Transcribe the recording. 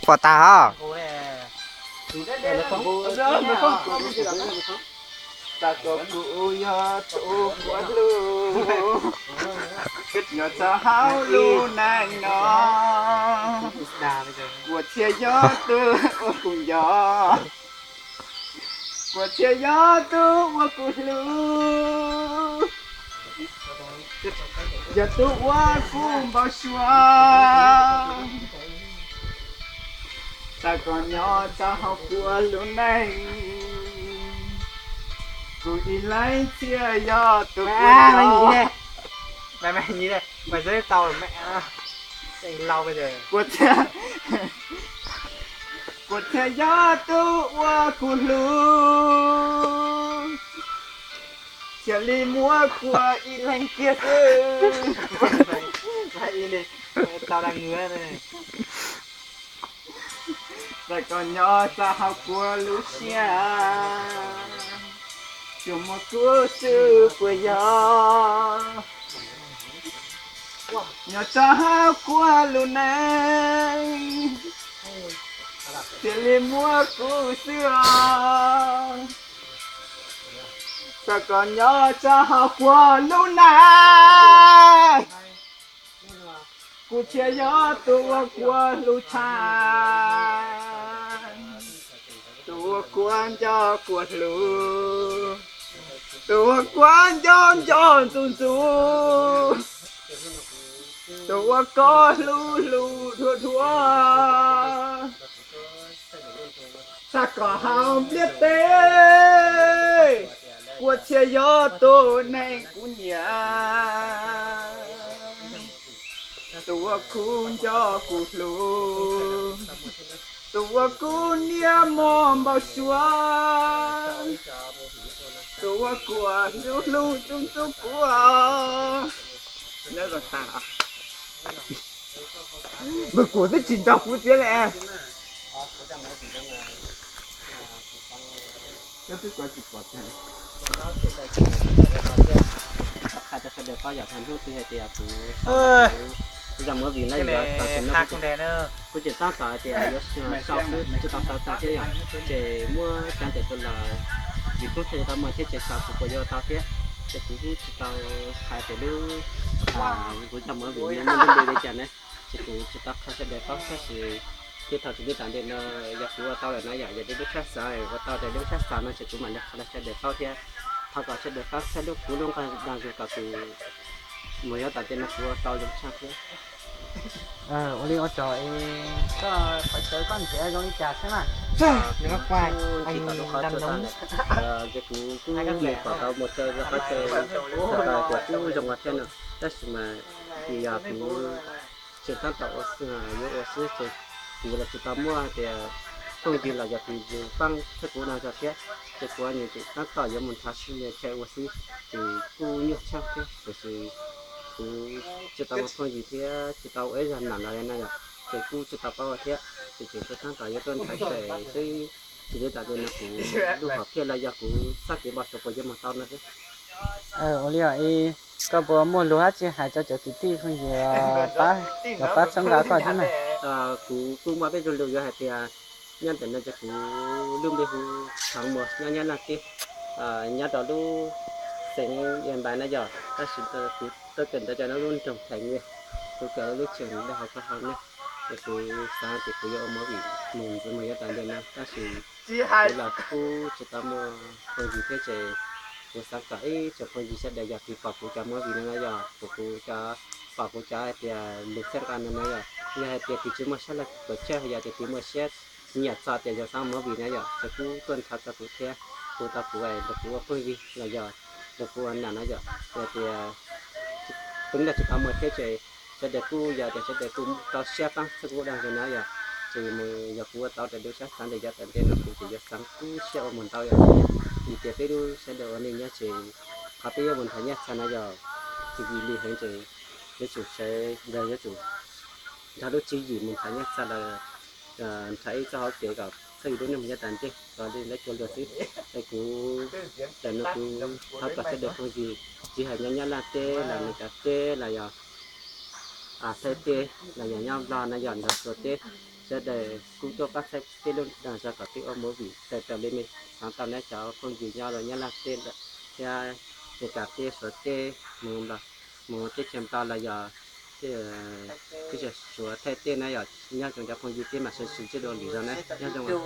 Pom tas hos. Tam sim no kuv yog tus kuv hlub, nyob rau hauv lub neej no, kuv thiaj yog tus uas kuv nco, kuv thiaj yog tus uas kuv hlub, yog tus uas kuv npau suav. Xav kom nyob rau hauv kuv lub neej, kuv ib leeg thiaj yog tus kuv nco. Kuv thiaj, kuv thiaj yog tus uas kuv hlub, thiaj li muab kuv ib leeg kiag xwb. Xav kom nyob rau hauv kuv lub siab, tsuas muaj kuv xwb puas yog? Nyob rau hauv kuv lub neej, thiaj li muaj kuv xwb os. Xav kom nyob rau hauv kuv lub neej, kuv thiaj yog tus uas kuv hlub tshaj, tus uas kuv nco kuv hlub, tus uas kuv nco nco ntxub ntxub, tus uas koj hlub hlub dhuav dhuav. Xav kom hauv ntiaj teb, kuv thiaj yog tus neeg kuv nyiam, tus uas kuv nco kuv hlub, tus uas kuv niaj hmo npau suav, tus uas kuv hlub hlub ntxub ntxub kuv. Nws kuv twb tsis nco kuv tiag li. Hais rau sawv daws paub yom, thaum hnub twg hais tias kuv, kuv zaj movie no yuav tau, kuv tseem tab tom hais tias yuav sau xwb tsis tau sau tag thiab yom, ces muab cov ntawm tus los vim poob thiaj tsis tau muag thiab ces xyov kuv puas yuav tau thiab, ces kuv kuj tsis tau hais tias lub, kuv zaj movie no muaj lub npe li cas na, ces kuv tsis tau qhia sawv daws paub tab sis thiab thaum tsis ntev tom ntej no yog kuv ua tau lawm no yom, yog tias lub sab xav ua tau tias lub sab xav no ces kuv mam li qhia rau sawv daws paub thiab. Thov kom sawv daws pab txhawb lub kuv lub nqag dag zus kom kuv mus yav tom ntej no kuv ua tau zoo tshaj thiab. Ua li ua tsaug es koj qhov chaw koj nrhiav zoo li cas xwb na. Kuv tsis tau lub qhov chaw tau lawm, ces kuv kuj mus pom tau mus chaw qhov chaw, tau tias kuj zoo ua thiab no, tab sis mas vim yog kuv tseem tab tom yuav ua xwb ces kuv los tsis tau muaj tias phooj ywg los yog tus yug faab txhawb kuv dag zog thiab, ces kuv nws tseem tab tom yuav mus nrhav chaw ua xwb, ces kuj nyuaj tshaj thiab tiam sis kuv tsis tau muaj phooj ywg thiab tsis tau ua ib zag nam los li no yom, ces kuj tsis tau paub ua thiab, ces tseem tab tom yuav tuaj nrhav chaw xwb. Tsis ntev tom ntej no kuv lub hom phiaj los yog kuv txoj kev npau suav puas yuav mus tau no xwb. Ua li os, koj puas muaj lus dab tsi hais rau cov kwv tij phooj ywg, cov pab txhawb nqa koj thiab na? Kuv kuj muaj peb lus yuav hais tias nyob ntawm no ces kuv lub npe hu Thov Muas nyob Nyab Laj teb, nyob rau lub xeev Yas Npais na yom, tab sis kuv tuaj kawm ntawv rau lub nroog Thaiv Nyiaj, kuv kawm lub tseem dab hauv koj hauv ne, ces kuv xav tias kuv yuav ua movie mus ntxiv mus yav tom ntej no tab sis kuv los kuj tsis tau muaj phooj ywg thiab ces kuv xav kom ib tsoom phooj ywg sawv daws yog tus pom kuv cov movie no no yog kuv kuv cov, pom kuv cov hais tias lus txhawb nqa no no yog, yog hais tias tus tsis muaj siab los kom tsawg, yog tias tus muaj siab nyiam txog tias yog xav ua movie no yog ces kuj tuaj nrhav txog kuv thiab, hu tau kuv es nrog kuv ua phooj ywg los yog nrog kuv ua nam no yog, yog tias peb nrog tsis tau muaj thiab ces sawv daws kuj yog tias sawv daws kuj rau siab faab txhawb kuv dag zus no yog, ces mus yog kuv ua tau raws lub siab xav ntawm yav tom ntej no kuv ces yuav xav kub siab ua mus ntau yom, vim tias peb lub sawv daws ua neej nyob ces qhov peb yuav mus nrhav nyab txhab no yog tsis vim li heev ces yuav tsum sawv daws yuav tsum nrog lub tswv yim mus nrhav nyab txhab los nrhav ib txoj hauv kev kom Txoj lus dua neeg mus nyob tas ntej los li ntawd cuag luag xwb. Es kuv tam no kuv thov kom sawv daws phooj ywg tsis hais nyob Nyab Laj teb los Meskas teb los yog Thaib teb los yog nyob Nplog no yog ntawm Suav teb, sawv daws kuj tuaj pab txhawb peb lub zog kom peb ua movie raws raws li nej xav tau na cov phooj ywg nyob rau Nyab Laj teb thiab Meskas teb, Suav teb, mus teb chaws Nplog los yog teb chaws Suav Thaib teb na yog nyob zoo cov phooj ywg peb mam sawv tsees sib ntsib dua lwm zaus na nyob zoo.